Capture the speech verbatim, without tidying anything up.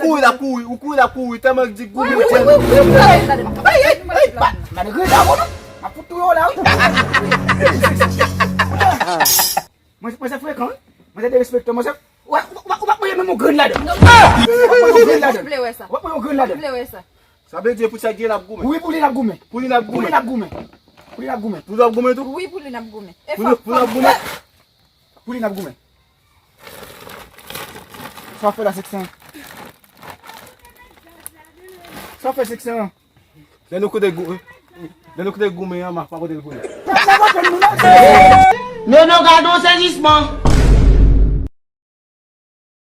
kouri, l ap kouri, ou kouri, l ap kouri, tèlman l di goumen. Ey, ey, ey, pa, gade reda w non. M ap fout touye w la, wi. Mwen, mwen se frekan, wi. Mwen se derespektan, mwen se, w ap, w ap, w ap mwen menm yon grenn ladan. W ap mwen yon grenn ladan. Ou vle wè sa? W ap mwen yon grenn ladan. Ou vle wè sa? Sa vle di pou sa gen l ap goumen. Wi, pou li l ap goumen. Pou li l ap goumen. Pou li l ap goumen. Pou li l ap goumen. Pou li l ap goumen tou? Wi, pou li l ap goumen. E pou li, pou li l ap goumen. Pou li n ap goumen. Sa w ap fè la, Seksyon? Sa w ap fè, Seksyon? Lè nou koute gou-, lè nou koute goumen an, m ap rakonte l pou nou. Nono, gade yon sezisman.